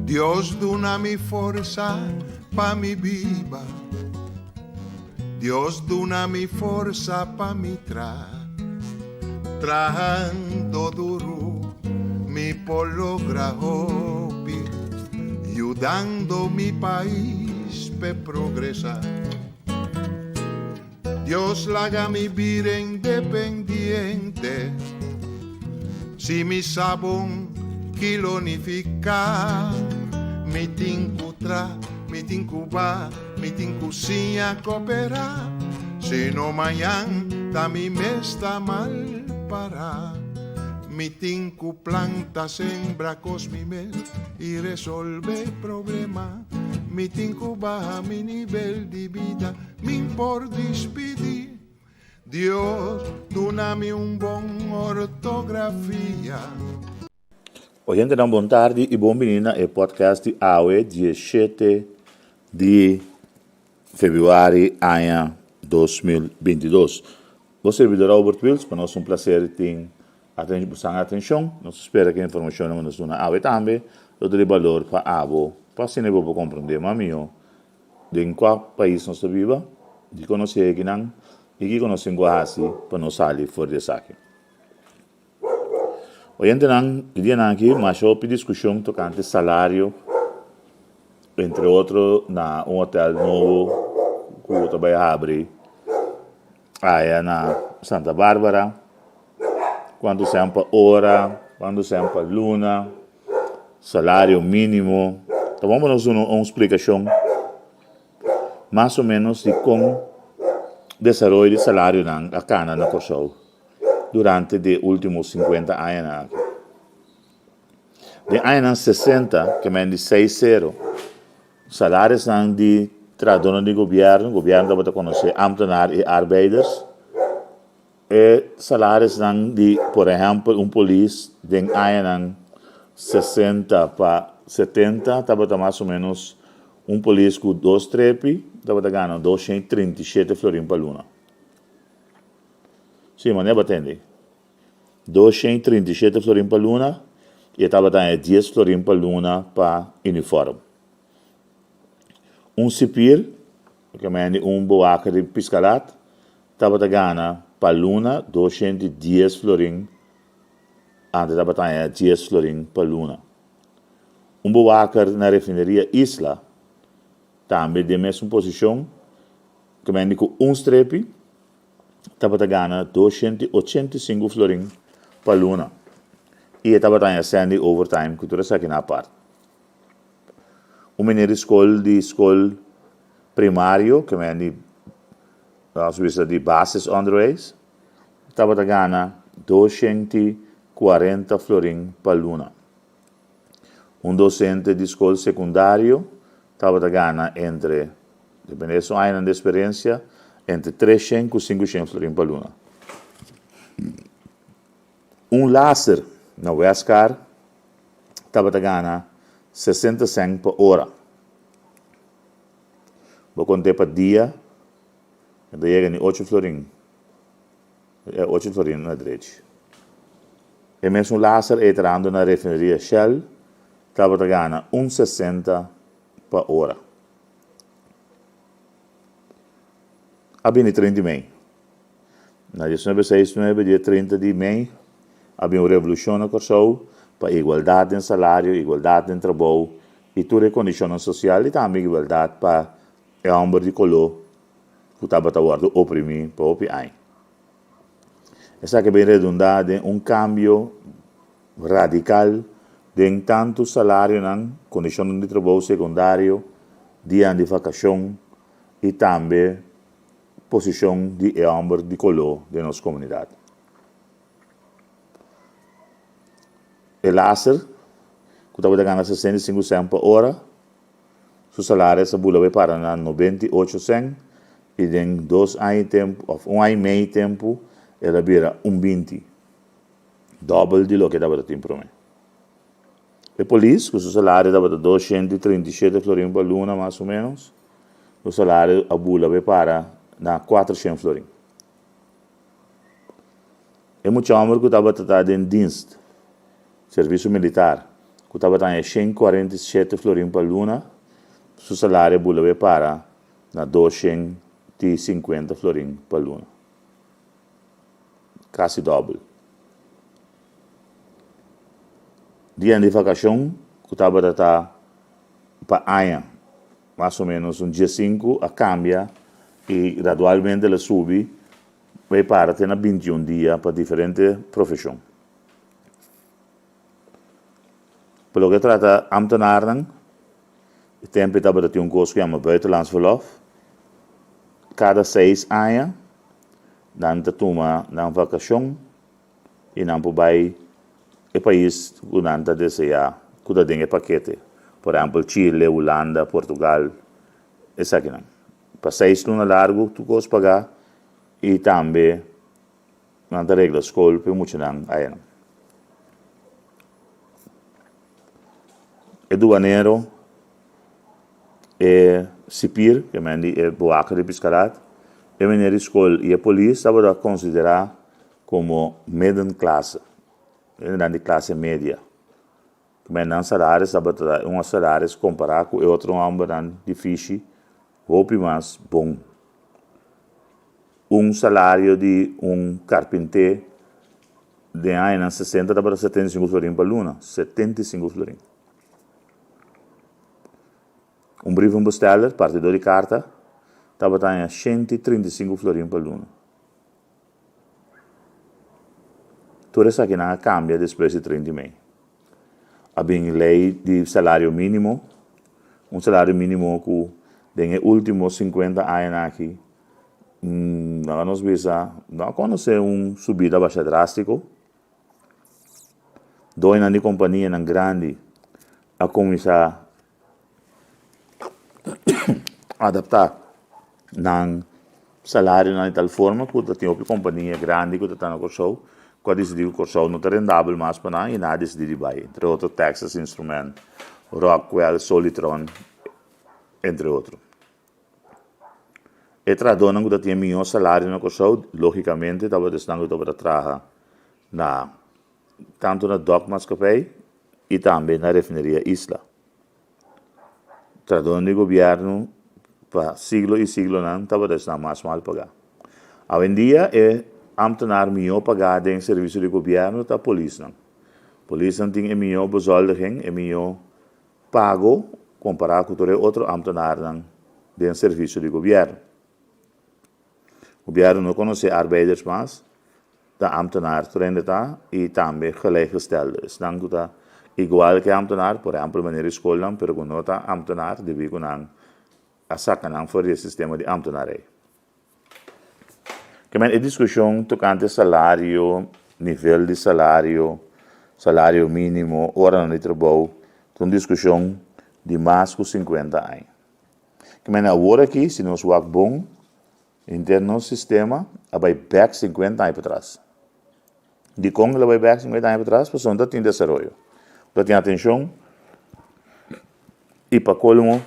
Dios duna mi forsa pa mi biba Dios duna mi forsa pa mi tra Trahando duru mi por logra hopi Yudando mi pais p'e progresa Dios laga mi bira independiente Si mi sa bon ki lo nifiká Mi tin ku tra, mi tin ku ba, mi tin ku siña koperá Si no mañan ta mi mes ta mal pará Mi tin ku planta, sembra kos mi mes i resolve problema Mi tin ku baha mi nivel di bida Min por dispidí. Dios duna mi un bon ortografia. Oyentenan bon tardi y bon bini na e podcast di awe diesshete di februari aña 2022. Bo servidor Robert Wiels, pa nos un placer tin bosan atencion. Nos ta spera cu e informacionnan cu nos duna awe tambe lo ta di balor pa abo pa asina bo por comprende mas miho Den kua pais nos ta biba? Dikon nos yega akinan? I kiko nos tin ku hasi pa nos sali for di esaki? Oyentenan, e dianan aki masha hopi diskushon tokante salario, entre otro na un hotel nobo ku ta bai habri aya na Santa Barbara, kuantu sèn pa ora, kuantu sèn pa luna. Salario mínimo. Ta bon pa nos duna un splikashon mas o ménos di kon desaroyo di salarionan a kana na Kòrsou durante di e último sinkuenta añanan aki. Den añanan sesenta, ke men di seis sero, salarionan di trahadónan di gobièrnu, gobièrnu tabata konosé ámtenar i arbeiders, E salarisnan di por ehèmpel un polis den añanan sesenta pa setenta tabata mas o ménos un polis ku dos trepi tabata gana 237 florin pa luna. Sí, manera bo a tende. 237 florin pa luna i e tabata haña dies florin pa luna pa unifòrm. Un sipir, ke mende un boaker di piskalat, Tabata gana pa luna 210 florin, ante tabata haña dies florin pa luna. Un bewaker na refineria Isla, tambe den mesun posishon, ku mendi ku un strepi, tabata gana 285 florin pa luna i e tabata haña sèn di overtime ku tur esaki na apart. Un meneer di skol di skol primario, ku mendi Nos bisa di basisonderwijs tabata gana 240 florin pa luna. Un dosente di skol sekundario tabata gana entre, depende su añanan di eksperensia, entre 300 ku 500 florin pa luna. Un laser na Westcar tabata gana 60 sèn pa ora. Bo kont'é pa dia, e ta yega ni ocho florin. E ocho florin na drechi. E mesun laser ei trahando na refineria Shell tabata gana un sesenta pa ora. A bini 30 di mei. Na diesnuebe seis nuebe dia 30 di mei a bin un revolushon na Kòrsou pa igualdat den salario, igualdat den trabou i tur e kondishonnan sosial i tambe igualdat pa e hòmber di koló ku tabata wòrdu oprimí pa hopi aña. Esaki a bin redundá den un kambio radikal den tantu salarionan, kondishonnan di trabou sekundario, dianan di vakashon i tambe posishon di e hòmber di koló den nos komunidat. E laser, ku tabata gana 65 sèn pa ora, su salario sa bula bai para na 98 sèn i den dos aña i tempu òf un aña i mei tempu el a bira un binti, dòbel di loke e tabata tin promé. E polis, ku su salario tabata 237 florin pa luna mas o ménos, su salario a bula bai para na 400 florin. E mucha hòmber ku tabata ta den dienst, servisio militar, ku. ku tabata haña 147 florin pa luna, su salario a bula bai para na 250 florin pa luna. Kasi dòbel. Dianan di vakashon ku tabata ta pa aña mas o ménos un 15 a kambia i gradualmente el a subi bai para te na 21 dia pa diferente profeshon. Pa loke trata ámtenarnan, e tempu ei tabata tin un kos ku yama buitenlands verlof. Kada seis aña nan ta tuma nan vakashon i nan por bai e pais ku nan ta deseá ku ta den e pakete. Por ehèmpel Chile, Hulanda, Portugal, esakinan. Pa seis luna largu tur kos pagá i tambe nan ta regla skol pa e muchanan ayanan. E duanero, e sipir, ke men di e boaker di piskarat, e meneer di skol i e polis tabata konsiderá komo middenklasse, hendenan di klase media. Ke men nan salaris tabata un salaris kompará ku e otro hòmbernan di fishi hopi mas bon. Un salario di un karpinté den añanan sesenta tabata 75 florin pa luna, 75 florin. Un brievenbesteller, partidor di karta, tabata haña 135 florin pa luna. Tur esakinan a kambia despues di 30 mei. A bin lei di salario mínimo, un salario mínimo ku den e último 50 añanan aki laga nos bisa no a konosé un subida basha drástiko. Doñonan di kompanianan grandi a kuminsá adaptá nan salarionan di tal forma ku ta tin hopi kompania grandi ku ta ta na Kòrsou ku a disidí ku Kòrsou no ta rendabel mas pa nan i nan a disidí di bai, entre otro Texas Instrument, Rockwell, Solitron, entre otro. E trahadónan ku ta tin e mihó salario na Kòrsou lógikamente tabata esnan ku tabata traha na tantu na Dòk Maatschappij i tambe na Refineria Isla. Trahadónan di gobièrnu pa siglo i siglonan tabata esnan mas mal pagá. Awendia e ámtenar mihó pagá den servisio di gobièrnu ta polisnan. Polisnan tin e mihó bezoldiging, e mihó pago kompará ku tur e otro ámtenarnan den servisio di gobièrnu. Gobièrnu no konosé arbeiders mas, ta ámtenar tur hende ta i tambe gelijkgestelde, esnan ku ta igual ku e ámtenar, por ehèmpel manera di skolnan, pero ku no ta ámtenar debí ku nan a saka nan for di e sistema di ámtenarij. Kimen e diskushon tokante salario, nivel di salario, salario mínimo, oranan di trabou, ta un diskushon di mas ku 50 aña. Kimen awor aki si nos wak bon, henter nos sistema a bai bèk 50 aña patras. Dikon el a bai bèk 50 aña patras? Pasobra no ta tin desaroyo, no ta tin atenshon i pa kolmo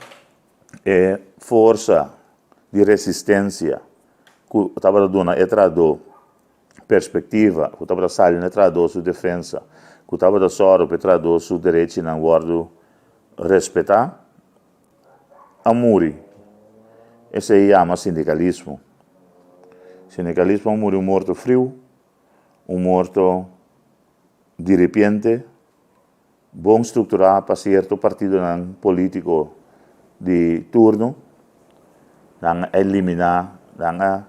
e forsa di resistensia ku tabata duna e trahadó perspektiva, ku tabata sali na e trahadó su defensa, ku tabata sòru pa e trahadó su derechinan wòrdu respetá, a muri. Esei yama sindikalismo. Sindikalismo a muri un morto friu, un morto diripiente. Bon strukturá pa sierto partidonan polítiko di turno, nan a eliminá, nan a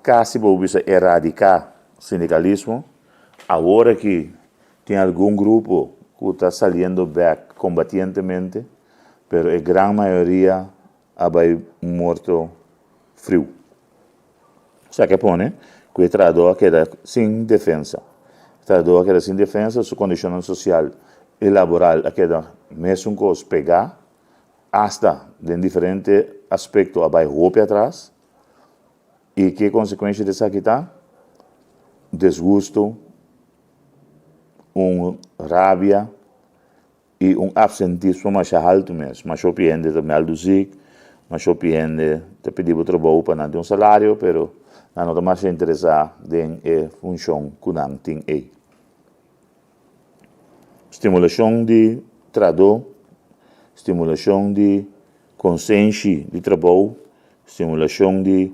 kasi por bisa eradiká sindikalismo. Awor aki tin algun grupo ku ta saliendo bèk kombatientemente, pero e gran mayoria a bai morto friu. Esaki a pone ku e trahadó a keda sin defensa. E trahadó a keda sin defensa, su kondishonnan sosial i laboral a keda mesun kos pegá, asta den diferente aspekto a bai hopi atras. I ke konsekuensha di esaki ta? Desgusto, un rabia. I un apsentismo masha haltu mes. Masha hopi hende ta mèldu zik, masha hopi hende ta pidi bo trabou pa nan tin un salario, pero nan no ta masha interesá den e funshon ku nan tin ei. Stimulashon di trahadó, stimulashon di konsenshi di trabou, stimulashon di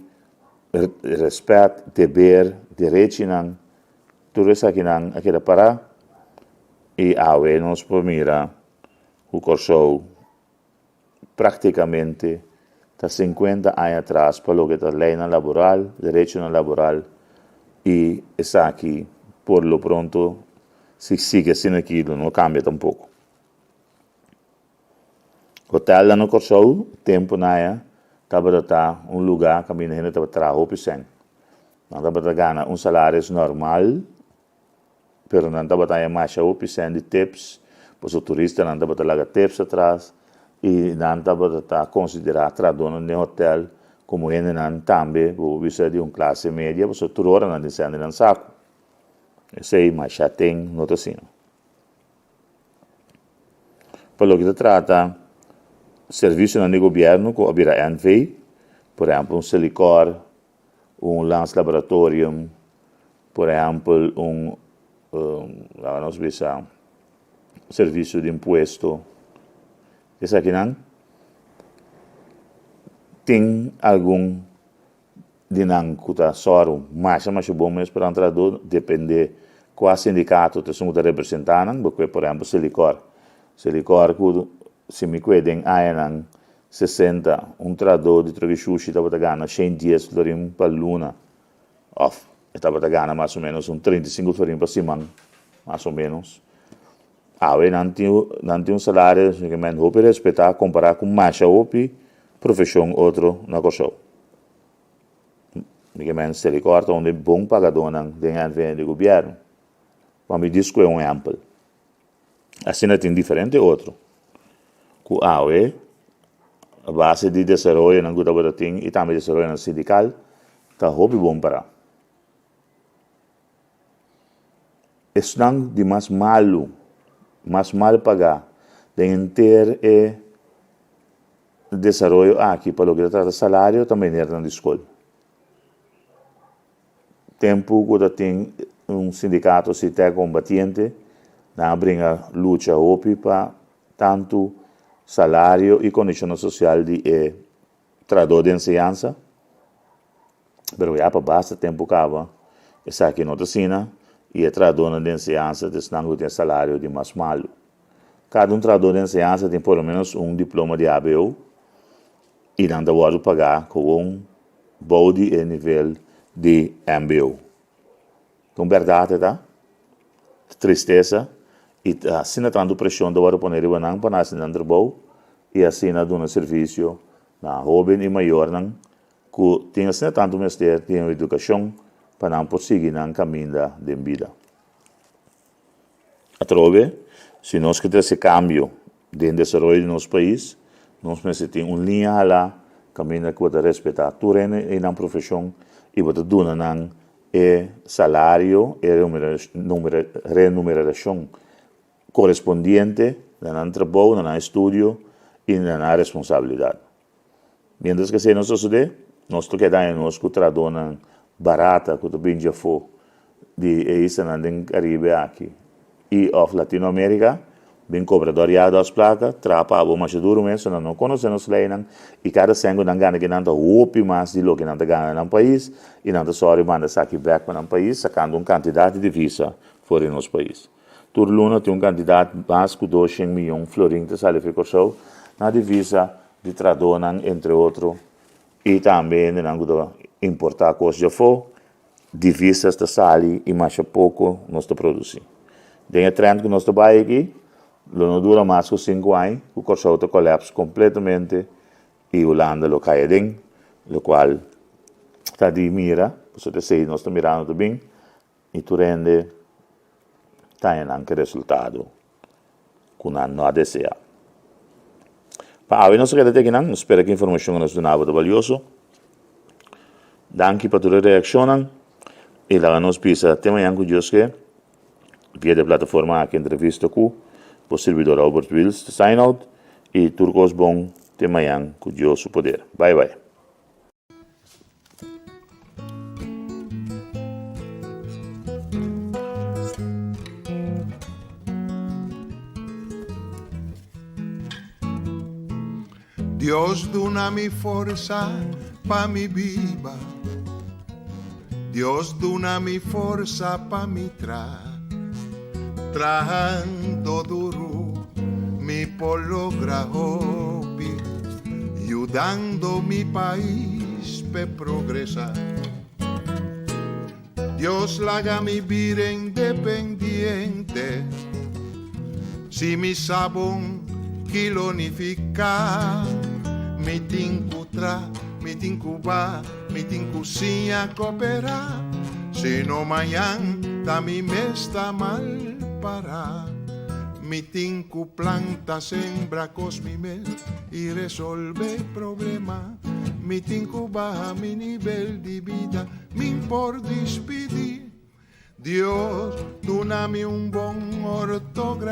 rèspèt, deber, derechinan, tur esakinan a keda pará i awe nos por mira ku Kòrsou Práktikamente ta sinkuenta aña atras pa loke ta leinan laboral, derechonan laboral i esaki por lo pronto si sigui asina aki lo no kambia tampoko. Hotelnan na Kòrsou tempu naya tabata ta un lugá kaminda hende tabata traha hopi sèn. Nan tabata gana un salaris normal. Pero nan tabata haña masha hopi sèn di tips, pasobra turistanan tabata laga tips atras i nan tabata ta konsiderá trahadónan den hotèl komo hendenan tambe ku bo bisa di un klase media, pasobra tur ora nan tin sèn den nan saku. Esei masha ten no ta asina. Pa loke ta trata servisionan di gobièrnu ku a bira NV, por ehèmpel un Selikor, un landslaboratorium, por ehèmpel un laga nos bisa servisio di impuesto, esakinan tin algun di nan ku ta sòru masha masha bon mes pa nan trahadó, depende kua sindikato ta esun ku ta representá nan, bo kue por ehèmpel Selikor, Selikor ku si mi kue den añanan 60, un trahadó di troke shushi tabata gana 110 florin pa luna, òf e tabata gana mas o ménos un 35 florin pa siman, mas o ménos. Awe nan tin nan tin un salario ke men hopi respetá kompará ku masha hopi profeshon otro na Kòrsou. Mi ke men Selikor ta un di bon pagadónan den NVN di gobièrnu. Pa mi dis ku e un ehèmpel. Asina tin diferente otro ku awe a base di desaroyonan ku tabata tin i tambe desaroyonan sindikal ta hopi bon pará. Esnan di mas malu, mas mal pagá den henter e desaroyo aki pa loke ta trata salario ta menernan di skol. Tempu ku ta tin un sindikato si te kombatiente, nan a bringa lucha hopi pa tantu salario i kondishonnan sosial di e trahadó di enseñansa, pero ya pa basta tempu kaba esaki no ta asina i e trahadónan di enseñansa ta esnan ku tin e salario di mas malu. Kada un trahadó di enseñansa tin por lo menos un diploma di hbo i nan ta wòrdu pagá koon bou di e nivel di mbo. Ta un bèrdat e ta, tristesa i ta asina tantu preshon ta wòrdu pone riba nan pa nan hasi nan trabou i asina duna servisio na hóben i mayornan ku tin asina tantu mester di un edukashon pa nan por sigui nan kaminda den bida. Atrobe, si nos ke trese kambio den desaroyo di nos pais, nos mester tin un liña halá kaminda ku bo ta respetá tur hende i nan profeshon i bo ta duna nan e salario, e renumerashon korespondiente na nan trabou, na nan estudio i na nan responsabilidat. Mientras ku esei no sosodé, nos ta keda haña nos ku trahadónan barata ku ta bin djafó di e islanan den Karibe aki i òf Latinoamerika, bin kobra dòr ya dòs plaka, traha pa abo masha duru mes, so nan no konosé nos leinan i kada sèn ku nan gana aki nan ta hopi mas di loke nan ta gana na nan pais i nan ta sòri manda esaki bèk pa nan pais sakando un kantidat di divisa for di nos pais. Tur luna tin un kantidat mas ku 200 miyon florin ta sali for di Kòrsou na divisa di trahadónan entre otro i tambe hendenan ku ta importá kos djafó, divisas ta sali i masha poko nos ta produsí. Den e trènt ku nos ta bai aki lo no dura mas ku sinku aña ku Kòrsou ta kòlèps kompletamente i Hulanda lo kai aden, lokual ta di mira, pasobra esei nos ta mirando ta bin I tur hende ta haña nan ku e resultado ku nan no a deseá. Pa awe nos a keda te akinan. Nos spera ku e informashon ku nos duna bo ta balioso. Danki pa tur e reakshonnan i laga nos bisa te mañan ku Dios ke via di e plataforma aki entrevista ku bo sirbidor Albert Wiels ta sign out i tur kos bon te mañan ku Dios su poder. Bai bai. Dios duna mi forsa pa mi biba. Dios duna mi forsa pa mi traha. Trahando duru mi por logra hopi, yudando mi pais p'e progresá. Dios laga mi bira independiente. Si mi sa bon ki lo nifiká. Mi tin ku traha, mi tin ku baha, mi tin ku siña koperá. Sino mañan ta mi mes ta mal pará. Mi tin ku planta, sembra kos mi mes i resolvé problema. Mi tin ku baha mi nivel di bida, mi'n por dispidí. Dios, duna mi un bon ortografia.